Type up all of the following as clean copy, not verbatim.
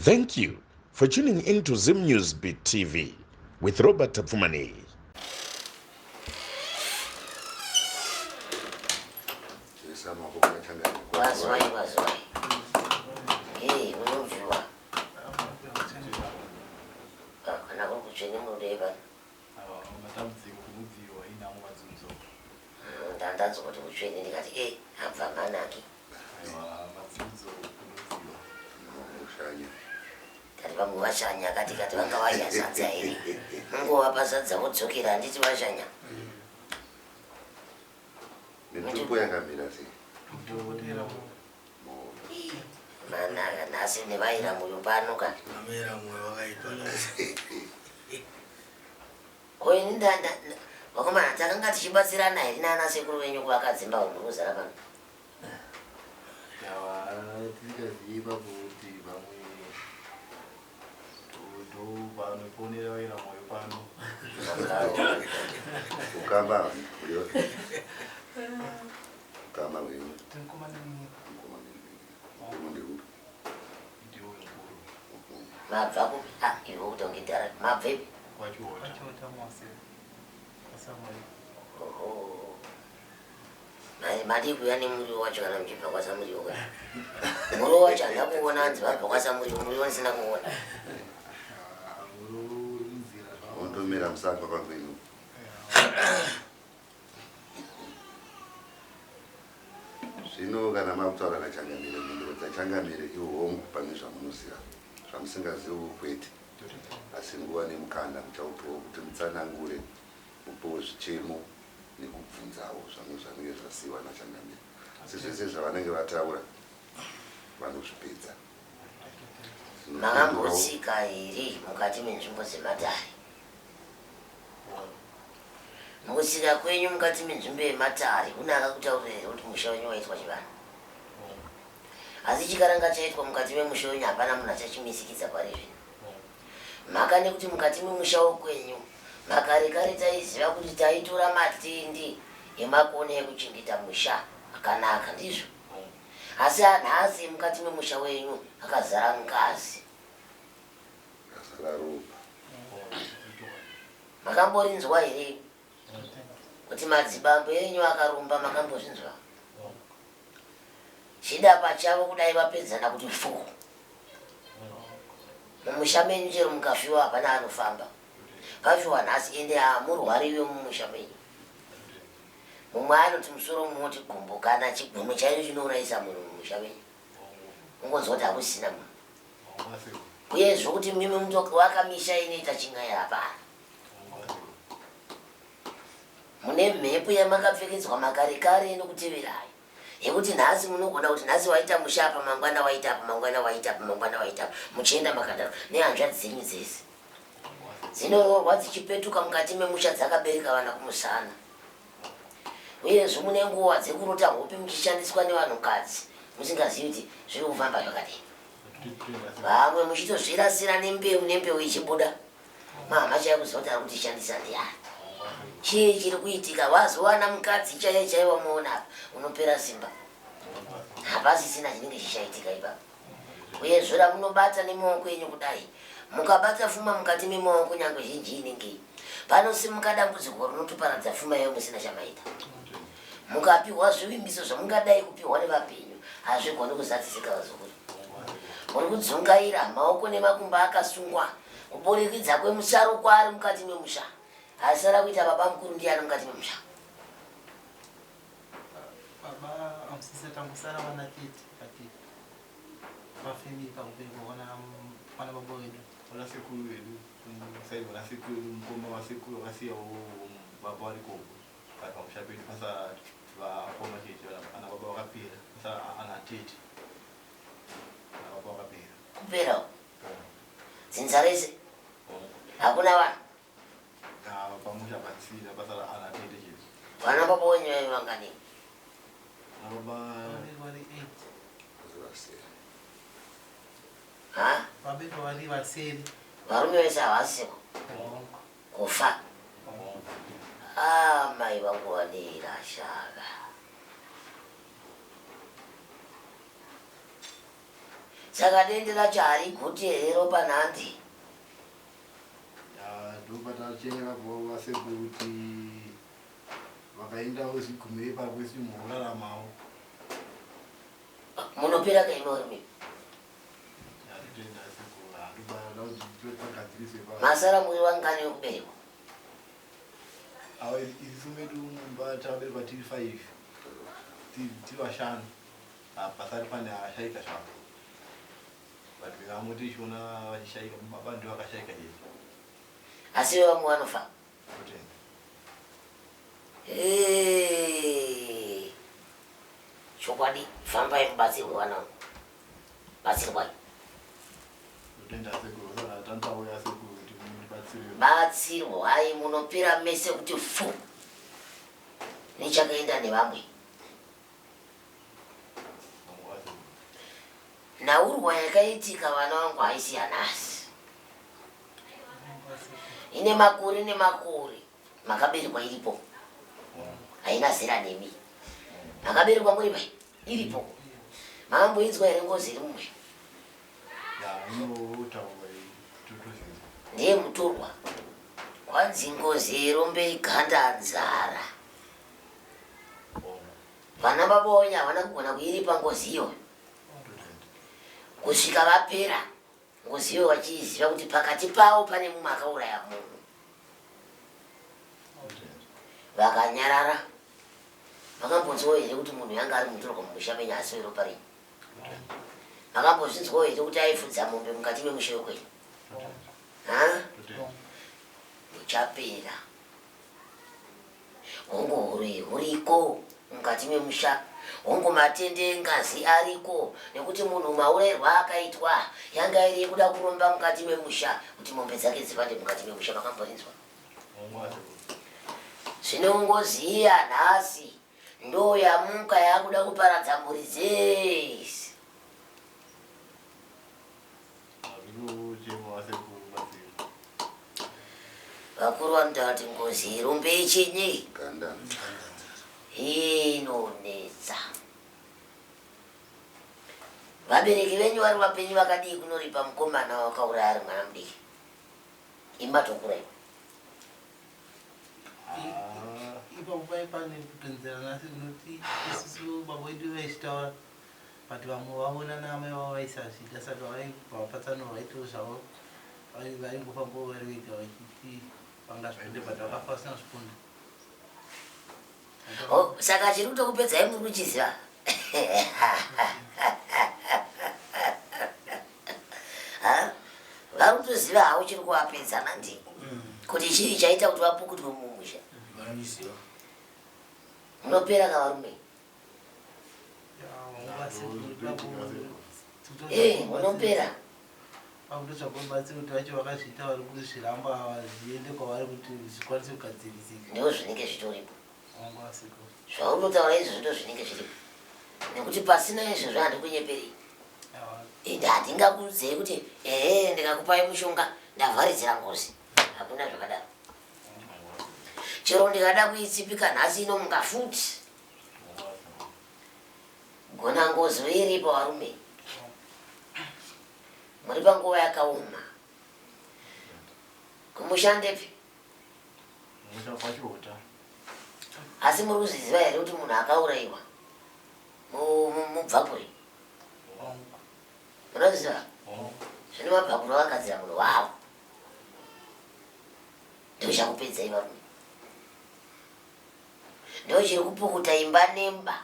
Thank you for tuning in to Zim News Beat TV with Robert Tapfumaneyi. Kwazwai kwazwai. Hey, unobviwa. Ah, kana kuri kutsvene munodei pano. Matambudziko kunodziwa inhamo madzinzo. Ndandanzwa kuti kutsvene ndikati e abva manaki. Aiwa madzinzo kunodziwa. Unoshanya. Tati vamwe vashanya kati kati vanga vadya sadza here. Mungovapa sadza vodzokera handiti vashanya. Mitumbo yakamira sei? Dhokotera Manaka nhasi nevaira moyo pano ka. Amera moyo wakaitwa nasi. Ko ini nda nda vakomana takanga tichibatsirana here nana sekuru venyu kuvaka dzimba muri kuzara pano? Yawa tisingazivi kuti vamwe ndo vanoponera vaira moyo pano. Ukama uyo. Ukama wenyu. Mukoma nemunini. Mukoma nemunini. Uno ndeupi? Ndiwo mukuru. Mabva kupi? Ah, iwe kutonge dhara. Mabvepi? Kwachiota. Kwachiota mose. Kwasamuri. Oho. Madii kuuya nemuriwo wacho kana muchibva kwaSamuriwo ka? Muriwo wacho handina kuona hanzi vabva kwaSamuriwo, muriwo ndisina kuona. Ah, muriwo uri munzira zvawo. Undomera musango kwakwenyu. Zvino kana makutaura nachangamire mhinduro dzachangamire iwo hongu pane zvamunoziva zvamusingaziviwo kwete asi nguva nemukana muchaupiwa kuti mutsanangure mupiwe zvichemo nekubvunzawo zvamwe zvanenge zvasiiwa nachangamire asi zvese zvavanenge vataura vanozvipedza Makambotsika here mukati menzvimbo dzematare? Mukutsika kwenyu mukati menzvimbo yematare kune akakutaurira here kuti musha wenyu waitwa chivanhu? Asi chikaranga chaitwa mukati memusha wenyu hapana munhu achachimisikidza pari zvino. Mhaka nekuti mukati memusha wokwenyu makare kare taiziva kuti taitora matindi emakona ekuchengeta musha akanaka ndizvo? Asi anhasi mukati memusha wenyu akazara ngazi. Akazara ropa. Makamborinzwa here kuti madzibambo enyu akaromba makambozvinzwa? Chida pachavo kudai vapedzana kuti fu. Mumusha menyu chero mukafiwa hapana anofamba. Pafiwa nhasi ende hamurwariwe mumusha menyu. Mumwe anoti musoro mumwe oti gumbo kana chigumwe chaicho chinourayisa munhu mumusha menyu. Ungonzwa kuti hakusisina munhu. Uye zvokuti mimi mutowaka misha inoita chin'ai hapana. Mune mhepo yamakapfekedzwa makare kare inokuteverai yekuti nhasi munogona kuti nhasi waita musha apa mangwana waita apa mangwana waita apa mangwana waita apa muchienda makadaro nehanzvadzi dzenyu dzese dzinoroorwa dzichipetuka mukati memusha dzakabereka vana kumusana. Uyezve mune nguva dzekurota hope muchishandiswa nevanhukadzi musingazivi kuti zviri kufamba zvakadii. Vamwe muchitozvirasira nembeu nembeu ichibuda mahama chaiye kuziva kuti ari kutishandisa ndiani. Chii chiri kuitika wazowana mukadzi chaiye chaiye wamuona apa unopera simba. Hapasisina chinenge chichaitika ipapo. Uyezve ramunobata nemaoko enyu kudai mukabata fuma mukati memaoko nyangwe zhinji inenge panosimuka dambudziko rinotoparadza fuma iyo musina chamaita. Mukapihwa zvivimbiso zvamungadai kupihwa nevapenyu hazvigoni kuzadzisika vazukuru. Muri kudzungaira maoko nemakumbo akasungwa kuburikidza kwemusharukwa ari mukati memusha. Asara kuita baba mukuru ndiyani mukati memusha? Baba amusise tangosara vana tete but pafamily pakuberekwa kwana kwana baba vedu. Vana sekuru vedu side vana sekuru vedu mukoma vasekuru vakasiyawo baba variko but pamusha pedu pasara vakoma chete ana baba vakapera pasara ana tete ana baba vakapera. Kupera dzinza rese hakuna vanhu. Pamusha pasina pasara ana tete chete. Vana baba wenyu vaive vangani? Ana baba Vari 8. Vasere. Ha? Vabereki vari vasere. Varume vese havasiko kufa. Ah, mai vangu vandirashaka. Saka dende racho hariguti here ropa nhandi? Ndopatachengera vasekuru kuti vakaendawo zvigumire ipapo isi muraramawo. Munopera kaimorimi. Masara muri vangani vekuberekwa? Awa isu medu mumba takaberekwa tiri 5 tiri vashanu pasati pane ashaika zvavo but vamwe tichiona vachishaika baba ndivo vakashaika chete. Asi vamwe vanofa? Kutenda. Chokwadi fambai mubatsirwe vana vangu. Batsirwai. Kutenda sekuru saka tantauya sekuru kuti mundibatsire. Batsirwai munopera mese kuti fu. Nechakaenda nevamwe. Nhaurwa yakaitika vana vangu haisi yanhasi. Ine makore nemakore makaberekwa iripo. Haina zera nemi. Makaberekwa muri vai iripo. Makamboinzwa here ngozi iri mumwe? Ndiye mutorwa. Kwanzi ngozi yerombe iganda nzara. Vana baba wenyu havana kugona kuiripa ngozi iyoyo kusvika vapera ngozi iyoyo vachiiziva kuti pakati pavo pane mumwe akauraya munhu. Vakanyarara. Makambonzwawo here kuti munhu yanga ari mutorwa mumusha menyu asi weropa renyu? Makambozvinzwawo here kuti aifudza mombe mukati memusha wekwenyu? Ha? Muchapera. Hongu huroyi huriko mukati memusha, hongu matende engazi ariko nekuti munhu maurairwo aakaitwa yanga iri yekuda kuromba mukati memusha kuti mombe dzake dzivande mukati memusha. Makamborinzwa? Zvino ngozi iya nhasi ndo yamuka yakuda kuparadza mhuri dzese. Vakuru vanotaura kuti ngozi yerombe yechinyi inonetsa. Vabereki venyu vari vapenyu vakadii kunoripa mukomana wakauraya ari mwana mudiki? Imi matokura iwe. Ipapo pai pane kutonzerana asi unoti isusu baba vedu vaichitaura but vamwe vavo nana amai vavo vaisazvida saka vaibva vapatsanura vaitiwo zvavo vaingofambawo vari vega vachiti vangazvikunde but vakafa vasina zvikunda. Oh, saka chiri kutokupedzai muri kuchiziva? Vari kutoziva havo chiri kuvapedza mandi kuti chii chaita kuti vapukutwe mumusha. Munopera ka varume? Eh, unopera. Pakutotsvaga rubatsiro kuti vacho vakazviita vari kuzviramba ava zviende kwavari kuti zvikwanise kugadzirisika. Ndizvo zvinenge zvitoripo. Zvaunotaura izvozvo ndizvo zvinenge zviripo. Nekuti pasina izvozvo handikunyeperi. Ende handingakuudzei kuti ehe ndikakupai mushonga ndavharidzira ngozi. Hakuna zvakadaro. Chero ndikada kuitsipika nhasi inomuka futi. Gona ngozi iripo varume. Muri panguva yakaoma. Kumusha ndepi? Musha kwaChihota. Asi muri kuzviziva here kuti munhu akaurayiwa mubvakure? Munozviziva? Zvino mabvakure vakagadzira munhu wavo. Ndochakupedzai varume. Ndochiri kupukuta imba nemba.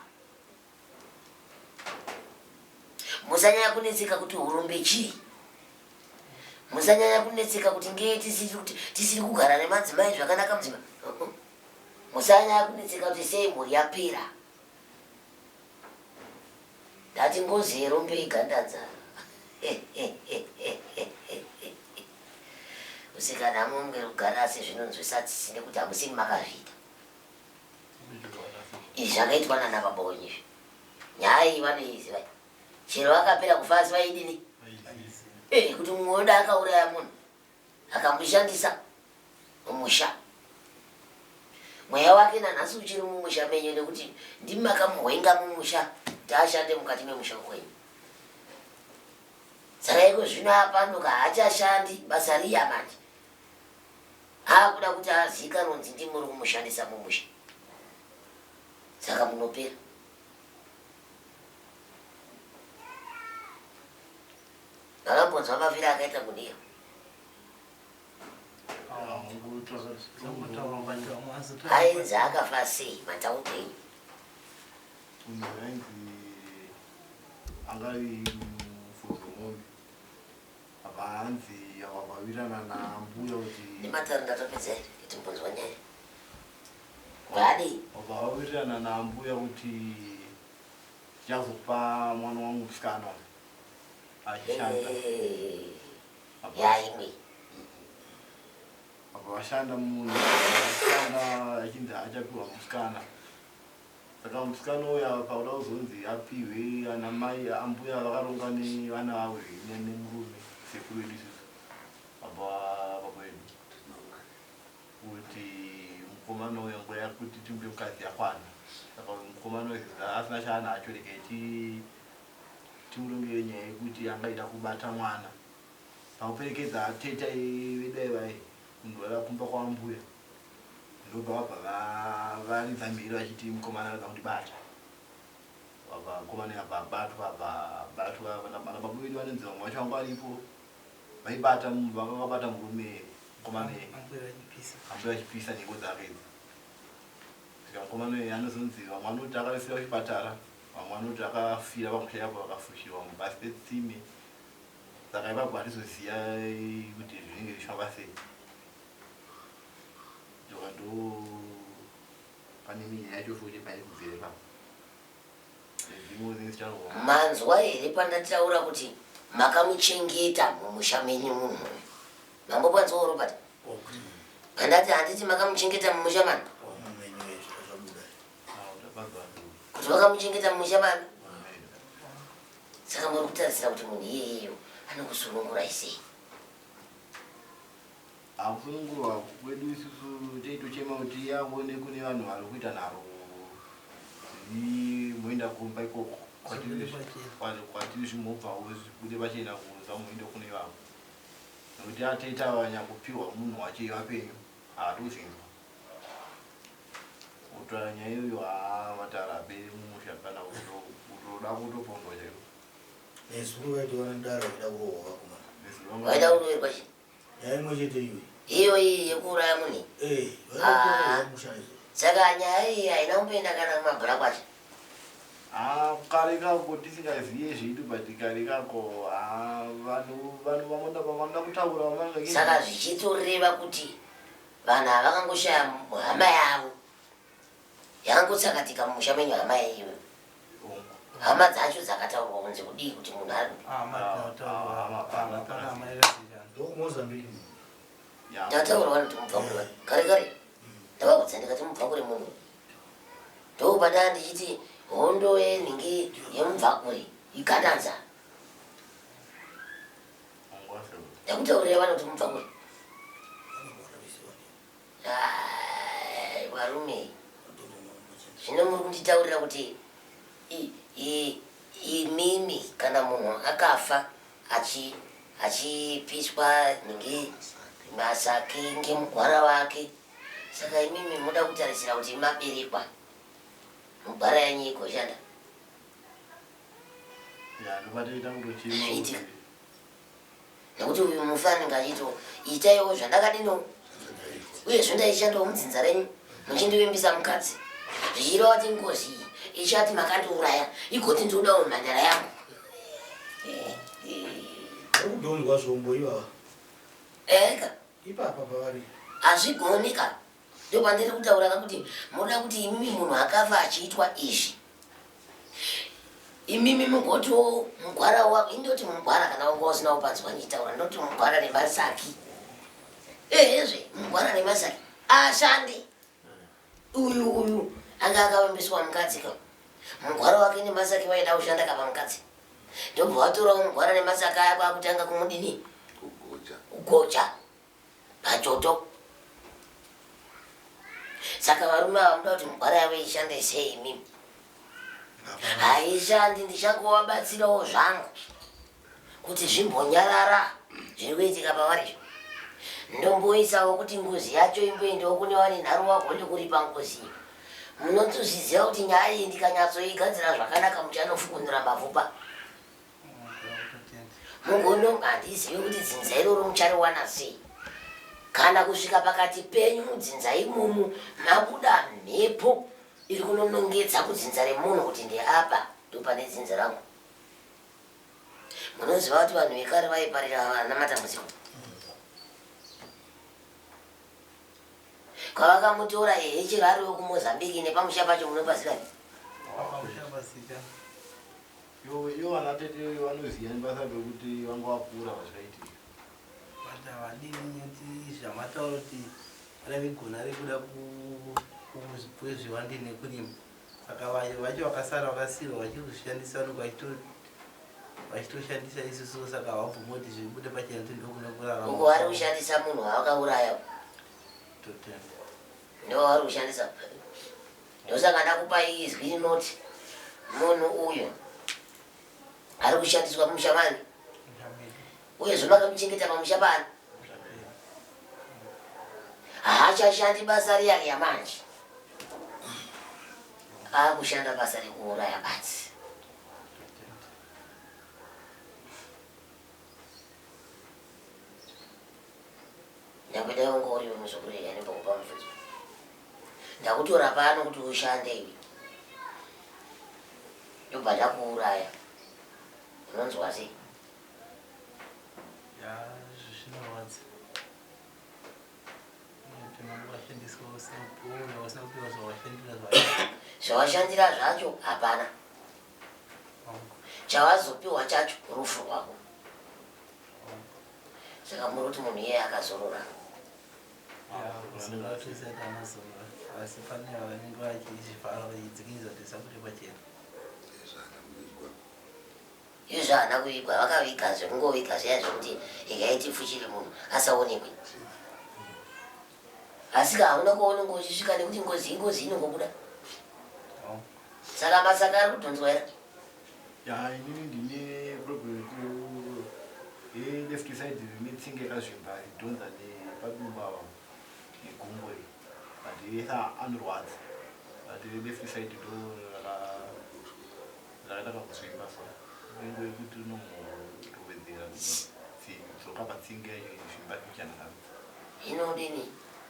Musanyanya kunetseka kuti hurombe chii. Musanyanya kunetseka kuti ngei tisiri kugara nemadzimai zvakanaka mudzimba. Musanyanya kunetseka kuti sei mhuri yapera. Ndati ngozi yerombe igandanzara. Kuseka nhamo kunge rugare asi zvinonzwisa tsitsi nekuti hamusimi makazviita. Izvi zvakaitwa nana baba wenyu izvi. Nyaya iyi vanoiziva. Chero vakapera kufa asi vaidini? Eh, kuti mumwe wedu akauraya munhu akamushandisa mumusha. Mweya wake nanhasi uchiri mumusha menyu nekuti ndimi makamuhwenga mumusha kuti ashande mukati memusha wenyu. Saka iko zvino apanduka haachashandi basa riya manje. Aakuda kuti azikanwe kunzi ndimi muri kumushandisa mumusha. Saka munopera. Makambonzwa mafiro akaita munhu iyo? Ainzi akafa sei mataundi enyu? Munhu ainzi anga ari mufudzi wemombe apa hanzi wakawirirana nambuya kuti Nematare ndatopedza here kuti mbonzwa nyaya. Vadii? Wabva wawirirana nambuya kuti tichazokupa mwana wangu musikana uyu achishanda. Yaimwe. Wabva vashanda munhu vashanda achinzi achapiwa musikana. Saka musikana uya pakuda kuzonzi apihwe ana mai ambuya vakaronga nevana vavo nemurume sekuru vedu isusu baba baba vedu kuti mukomana uyo nguva yakuti timupe mukadzi yakwana saka mukomana uyo asina chaanacho regai timurongere nyaya yekuti angaida kubata mwana pakuperekedza tete vedu aivai munhu vaiva kumba kwambuya ndobva vabva varidza mhiri vachiti mukomana anoda kundibata vabva mukomana abva abatwa abva abatwa vana baba vedu vanonzi vamwe vacho vanga varipo vaibata vanga vakabata murume mukomana ambuya vachipisa nhengo dzake idzi saka mukomana uyu anozonzi vamwe vanoti akafira kuchipatara vamwe vanoti akafira pamusha ipapo vakafushirwa mupasi petsime saka ipapo hatizoziva kuti zvinenge zvichifamba sei Ndoka ndo pane minyaya yacho futi pairi kubvira ipapo. Dzimwe dzinenge dzichangova. Manzwa here pandataura kuti makamuchengeta mumusha menyu munhu uyu? Mambopanzwawo Robert? Pandati handiti makamuchengeta mumusha mani? Kuti vakamuchengeta mumusha mani? Saka muri kutarisira kuti munhu iyeyeyo anokusunungurai sei? Akusunungurwa kwedu isusu teitochema kuti aone kune vanhu vari kuita nharo moenda kumba ikoko kwatiri zvimobvawo zvibude pachena kuza muende kune vamwe nekuti ateta vanyakupiwa munhu wacho vapenyu haatozinzwa kutaura nyaya iyoyo haa matara aperi mumusha kana kutoda kutopondwa chaiko Nezuro vaitova nedare vaida kurohwa vakomana. Vaida kuroverwa chii? Nyaya imwe chete iyoyi. Iyo iyi yekuuraya munhu iyi? Eh, vaida kurohwa musha nezuro. Saka nyaya iyi haina kumboenda kana kumabhura kwacho? Ah, kare kako tisingaziye zvedu but kare kako ah, vanhu vanhu vanoda vanoda kutaura vamwe Saka zvichitoreva kuti vanhu ava vakangoshaya hama yavo Yakangotsakatika mumusha menyu hama iyoyo. Hama dzacho dzakataurwa kunzi kudii kuti munhu ari Ndataura vanoti mubva kure vanhu. Kare kare. Ndavaudza ndikati mubva kure munhu. Ndokupada ndichiti hondo yenhingi yemubvakure igadanza. Ndakutaurira vanoti mubva kure. Varume, zvino muri kunditaurira kuti imimi kana munhu akafa achipiswa nhingi masaki ngemugwara wake, saka imimi moda kutarisira kuti maberekwa mugwara yenyu igoshanda? Zviitika. Nekuti uyu mufi anenge achitiwo itaiwo zvandakadino uyezve ndaishandawo mudzinza renyu muchindivimbisa mukadzi zvichireva kuti ngozi iyi ichati makandiuraya igoti ndinodawo mhandara yangu. Vari kudhonzwa zvombo ivava. Eka. Ipapa pavari. Hazvigoni ka. Ndopandiri kutaura ka kuti munoda kuti imimi munhu akafa achiitwa izvi. Imimi mugotiwo mugwara wako indoti mugwara kana wanga usina kupanzwa ndichitaura ndoti mugwara nemasaki. Ehezve mugwara nemasaki ashande. Uyu uyu anga akavimbiswa mukadzi ka. Mugwara wake nemasaki waida kushanda kapa mukadzi. Ndobva watorawo mugwara nemasaki aya kwakutanga kumudini? Kugocha. Kugocha. Pachoto. Saka varume ava muda kuti mugwara yavo ishande sei imimi? Haishandi, ndichangovabatsirawo zvangu. Kuti zvimbonyarara zviri kuitika pavari izvo. Ndomboisawo kuti ngozi yacho imboendawo kune vane nharo vagone kuripa ngozi iyi. Munotozviziva kuti nyaya iyi ndikanyatsoigadzira zvakanaka muchanofukunura mapfupa. Mugono handizivi kuti dzinza iroro muchariwana sei. Kana kusvika pakati penyu mudzinza imomo mabuda mhepo iri kunonongedza kudzinza remunhu kuti ndeapa ndopane dzinza rangu. Munoziva kuti vanhu vekare vaiparira vana matambudziko. Kwavakamutora ehe chero ari wekuMozambique nepamusha pacho munopaziva here? Pamusha pasika. Yo yo vana tete vanoziva nebasa pekuti vanga vakura pazvakaitika. But havadini nekuti zvamataura kuti rave gona rekuda kupuwe zviwande nekurima saka vayo vacho vakasara vakasiiwa vachiri kuzvishandisa vanenge vachitoshandisa isusu saka havabvumi kuti zvibude pachena kuti ndokune kurarama. Uko vari kushandisa munhu wavakauraya. Totenda. Ndo vari kushandisa. Ndosaka ndakupai izwi rinoti munhu uyu ari kushandiswa pamusha pani uyezve makamuchengeta pamusha pani haachashandi basa riya riya manje akushanda basa rekuuraya badzi. Nyangwe dai wanga uriwe muzukuru here andimbokupa mubvunzo. Ndakutora pano kuti ushande iwe. Ndobva ndakuuraya. Unonzwa sei? Ya, zvinorwadza. Nekuti unenge washandiswa usina kupiwa usina kupiwa zvawashandira zvacho. Zvawashandira zvacho hapana. Chawazopiwa chacho rufu rwako. Saka muri kuti munhu iyeye akazorora? Tisati anozorora asi pane vanenge vachizvivhara vachidzikinyiza kuti tisabude pachena. Izvo haana kuvigwa vakaviga zvekungoviga zviya zvekuti regai tifushire munhu asaonekwe. Asi ka hauna kwaunenge uchisvika nekuti ngozi ingozi inongobuda. Saka masaka ari kudhonzwa here? Ya inini ndine problem ku left side rine tsinga yakazvimba idhonza nepadumbu apa negumbo iri but yese anorwadza but left side ndo rakaita kakuzvimba so nenguva yekuti unombotowedzera dzoka patsinga yacho izvimba mbichana inodini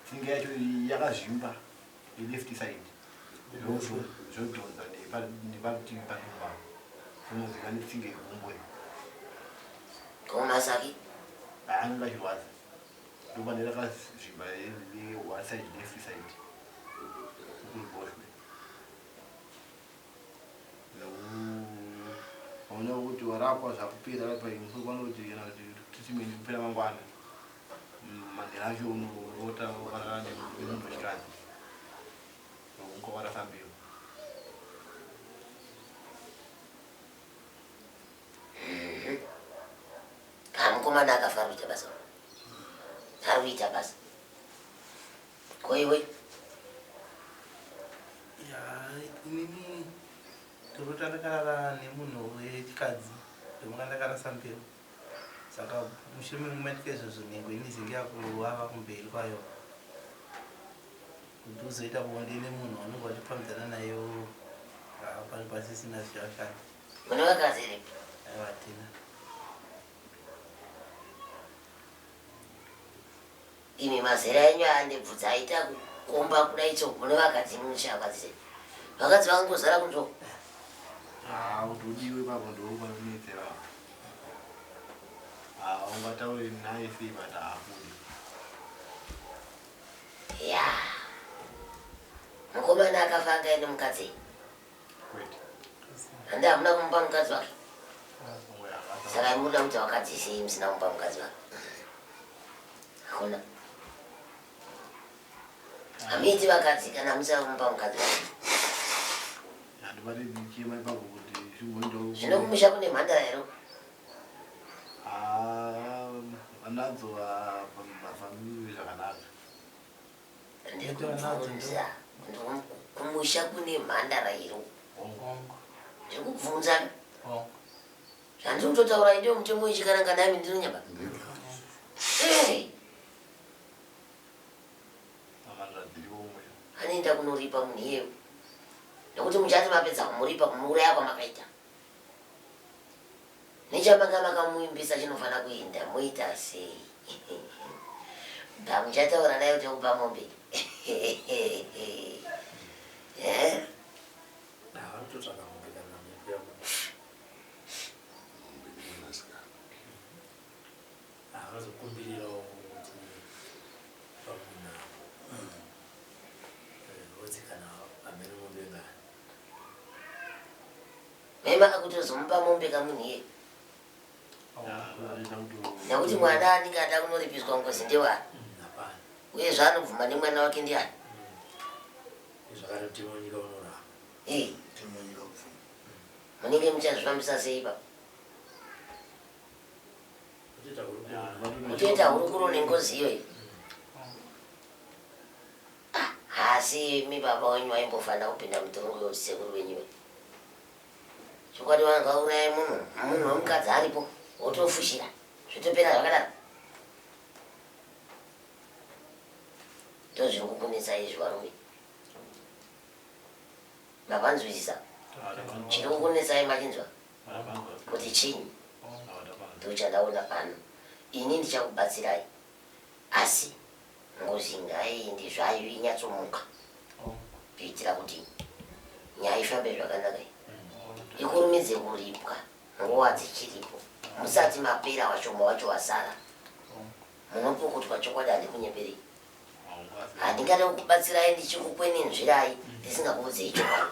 tsinga yacho yakazvimba left side zvodhonza neparutivi padumba unozika netsinga yegumbo iyi komasaki anenge achirwadza ndopane rakazvimba one side left side kuruboshwe Ona kuti warapwa zvakupera pa musoro panoti kana kuti treatment kupera mangwana. Manhero acho unorota wakarara nemunhu wechikadzi. Unga warasa mbeu. Kamukomana akafa ari kuita basa. Ari kuita basa. Ko iwe? Ya, inini ndorota ndakarara nemunhu wechikadzi ndomuka ndakarasa mbeu saka mushure mekunge maitika izvozvo nhengo inizenge yakuvava kumberi kwayo kuti uzoita bonde nemunhu waunenge wachifambidzana nayo ah, pasisina zvichashanda. Mune vakadzi here? Aiwa hatina. Imi mazera enyu aya ndebvu dzaita kukomba kudai tso mune vakadzi munoshaya vakadzi sei? Vakadzi vakangozara kunze uko. Ah, kuti udiwe ipapo ndopanonetsa ipapo. Ah, ungataure naye sei but haakudi. Ya. Mukomana akafa anga aine mukadzi. Kwete. Handi hamuna kumupa mukadzi wake. Saka munoda kuti vakadzi sei musina kumupa mukadzi wake? Hakuna. Hamuiti vakadzi kana musina kumupa mukadzi wake. Zvino kumusha kune mhandara here? Ah, anadzo vafamili zvakanaka. Ndiri kubvunza kumusha kune mhandara here? Ndiri kubvunza. Zvandiri kutotaura ndiyo mutemo wechikaranga nami ndinonyaba. Anoenda kunoripa munhu iyeyo nekuti muchati mapedza kumuripa kumuuraya kwamakaita nechamanga makamuimbisa chinofanira kuenda moita sei pamuchataura naye kuti kupa mombe eh? Vanozokumbirirawo kuti pamunhu voti kana hameno mombe ngani. Mai makakutozomupa mombe kamunhu iye nekuti mwana anenge ada kunoripiswa ngozi ndewani uye zvaanobvuma nemwana wake ndiani zvakare mutemo wenyika unorapa. Munenge muchazvifambisa sei ipapo? Kutoita hurukuro nengozi iyoyi. Asi imi baba wenyu vaimbofanira kupinda mutorongo yekuti sekuru venyu ve chokwadi vanga vauraya munhu munhu wemukadzi aripo wotofushira zvotopera zvakadaro ndozviri kukunetsai izvi varume mapanzwisisa chiri kukunetsai machinzwa kuti chinyi ndochandaona pano ini ndichakubatsirai asi ngozi ngaiende zvayo inyatsomuka kuitira kuti nyaya ifambe zvakanaka ikurumidze kuripwa nguva dzichiripo musati mapera washoma wacho wasara munopukutwa chokwadi handikunyeperei Handingade kukubatsirai ndichikukwenenzvirai ndisingakuudzei chokwadi.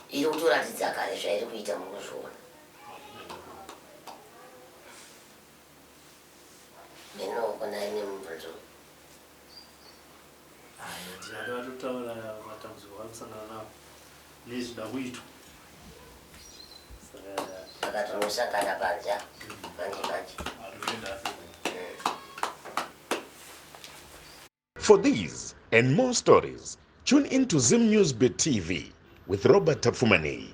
Iri kutoratidza kare zvairi kuita mukuzviona. Meno naye nemubvunzo. Ndinada vatotaura matambudziko avari kusangana nawo nezvida kuitwa. Saka tinosangana panze manje manje. For these and more stories, tune in to Zim News Bit TV with Robert Tapfumaneyi.